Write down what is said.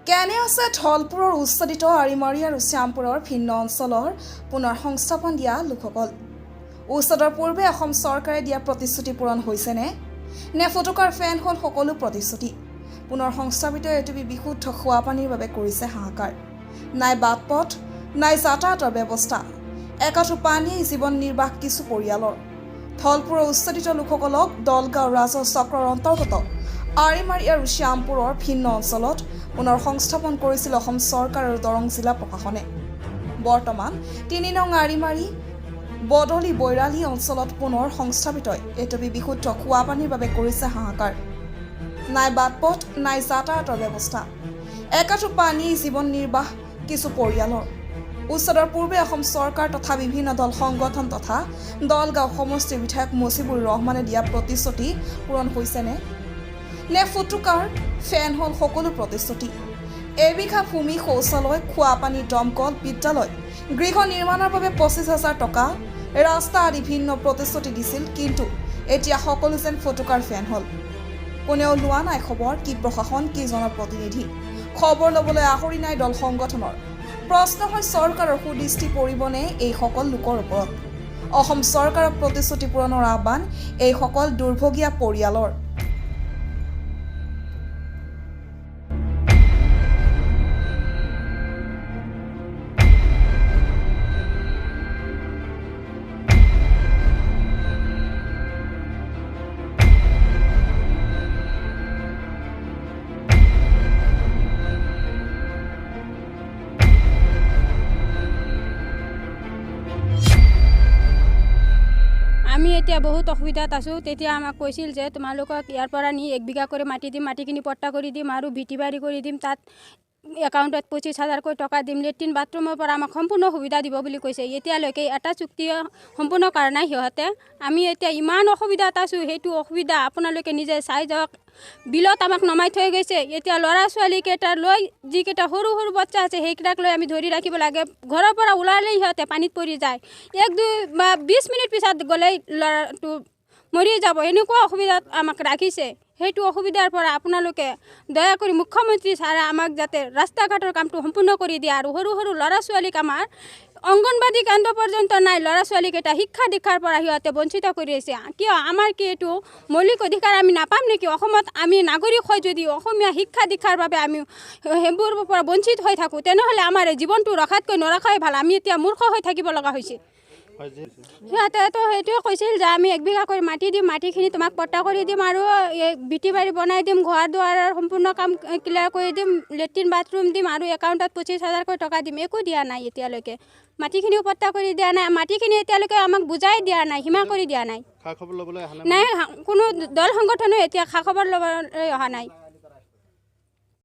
কেনে আছে ধলপুৰৰ উচ্ছেদিত আৰিমাৰী আৰু শ্যামপুৰৰ ভিন্ন অঞ্চলৰ পুনৰ সংস্থাপন দিয়া লোকসকল? উচ্ছেদৰ পূৰ্বে অসম চৰকাৰে দিয়া প্ৰতিশ্ৰুতি পূৰণ হৈছেনে, নে ফুটুকাৰ ফেন হ'ল সকলো প্ৰতিশ্ৰুতি? পুনৰ সংস্থাপিত এটুপি বিশুদ্ধ খোৱা পানীৰ বাবে কৰিছে হাহাকাৰ। নাই বাট পথ, নাই যাতায়াতৰ ব্যৱস্থা। একাঠু পানীয়েই জীৱন নিৰ্বাহ কিছু পৰিয়ালৰ। ধলপুৰৰ উচ্ছেদিত লোকসকলক দলগাঁও ৰাজহ চক্ৰৰ অন্তৰ্গত আৰিমাৰী আৰু শ্যামপুৰৰ ভিন্ন অঞ্চলত পুনৰ সংস্থাপন কৰিছিল অসম চৰকাৰ আৰু দৰং জিলা প্ৰশাসনে। বৰ্তমান 3 নং আৰিমাৰী বদলি বৈৰালী অঞ্চলত পুনৰ সংস্থাপিত এটুপি বিশুদ্ধ খোৱা পানীৰ বাবে কৰিছে হাহাকাৰ। নাই বাট পথ, নাই যাতায়াতৰ ব্যৱস্থা। একাঠু পানীয়েই জীৱন নিৰ্বাহ কিছু পৰিয়ালৰ। উচ্ছেদৰ পূৰ্বে অসম চৰকাৰ তথা বিভিন্ন দল সংগঠন তথা দলগাঁও সমষ্টিৰ বিধায়ক মজিবুৰ ৰহমানে দিয়া প্ৰতিশ্ৰুতি পূৰণ হৈছেনে, নে ফুটুকাৰ ফেন হ'ল সকলো প্ৰতিশ্ৰুতি? এবিঘা ভূমি, শৌচালয়, খোৱা পানী, দমকল, বিদ্যালয়, গৃহ নিৰ্মাণৰ বাবে 25,000 টকা, ৰাস্তা আদি ভিন্ন প্ৰতিশ্ৰুতি দিছিল। কিন্তু এতিয়া সকলো যেন ফুটুকাৰ ফেন হ'ল। কোনেও লোৱা নাই খবৰ, কি প্ৰশাসন, কি জনপ্ৰতিনিধি। খবৰ ল'বলৈ আহৰি নাই দল সংগঠনৰ। প্ৰশ্ন হয়, চৰকাৰৰ সুদৃষ্টি পৰিবনে এইসকল লোকৰ ওপৰত? অসম চৰকাৰক প্ৰতিশ্ৰুতি পূৰণৰ আহ্বান এইসকল দুৰ্ভগীয়া পৰিয়ালৰ। আমি এতিয়া বহুত অসুবিধাত আছোঁ। তেতিয়া আমাক কৈছিল যে তোমালোকক ইয়াৰ পৰা নি 1 বিঘা কৰি মাটি দিম, মাটিখিনি পট্টা কৰি দিম আৰু ভিটি বাৰী কৰি দিম, তাত একাউণ্টত 25,000কৈ টকা দিম, লেট্ৰিন বাথৰুমৰ পৰা আমাক সম্পূৰ্ণ সুবিধা দিব বুলি কৈছে। এতিয়ালৈকে এটা চুক্তি সম্পূৰ্ণ কৰা নাই সিহঁতে। আমি এতিয়া ইমান অসুবিধাত আছোঁ, সেইটো অসুবিধা আপোনালোকে নিজে চাই যাওক। বিলত আমাক নমাই থৈ গৈছে। এতিয়া ল'ৰা ছোৱালীকেইটা লৈ, যিকেইটা সৰু সৰু বাচ্চা আছে সেইকেইটাক লৈ আমি ধৰি ৰাখিব লাগে। ঘৰৰ পৰা ওলালেই সিহঁতে পানীত পৰি যায়। 1 2 বা 20 মিনিট পিছত গ'লেই ল'ৰাটো মৰি যাব। এনেকুৱা অসুবিধাত আমাক ৰাখিছে। সেইটো অসুবিধাৰ পৰা আপোনালোকে দয়া কৰি মুখ্যমন্ত্ৰী ছাৰে আমাক যাতে ৰাস্তা ঘাটৰ কামটো সম্পূৰ্ণ কৰি দিয়ে আৰু সৰু সৰু ল'ৰা ছোৱালীক আমাৰ অংগনবাদী কেন্দ্ৰ পৰ্যন্ত নাই, ল'ৰা ছোৱালীকেইটা শিক্ষা দীক্ষাৰ পৰা সিহঁতে বঞ্চিত কৰি আছে। কিয় আমাৰ কি এইটো মৌলিক অধিকাৰ আমি নাপাম নেকি? অসমত আমি নাগৰিক হৈ যদি অসমীয়া শিক্ষা দীক্ষাৰ বাবে আমি সেইবোৰৰ পৰা বঞ্চিত হৈ থাকোঁ, তেনেহ'লে আমাৰ জীৱনটো ৰখাতকৈ নৰখাই ভাল। আমি এতিয়া মূৰ্খ হৈ থাকিব লগা হৈছে। সিহঁতেতো সেইটোৱে কৈছিল যে আমি 1 বিঘা কৰি মাটি দিম, মাটিখিনি তোমাক পট্টা কৰি দিম আৰু এই ভিটি বাৰী বনাই দিম, ঘৰ দুৱাৰৰ সম্পূৰ্ণ কাম ক্লিয়াৰ কৰি দিম, লেট্ৰিন বাথৰুম দিম আৰু একাউণ্টত 25,000কৈ টকা দিম। একো দিয়া নাই এতিয়ালৈকে। মাটিখিনিও পট্টা কৰি দিয়া নাই, মাটিখিনি এতিয়ালৈকে আমাক বুজাই দিয়া নাই, সীমা কৰি দিয়া নাই। খা খবৰ ল'বলৈ অহা নাই, কোনো দল সংগঠনো এতিয়া খা খবৰ ল'বলৈ অহা নাই।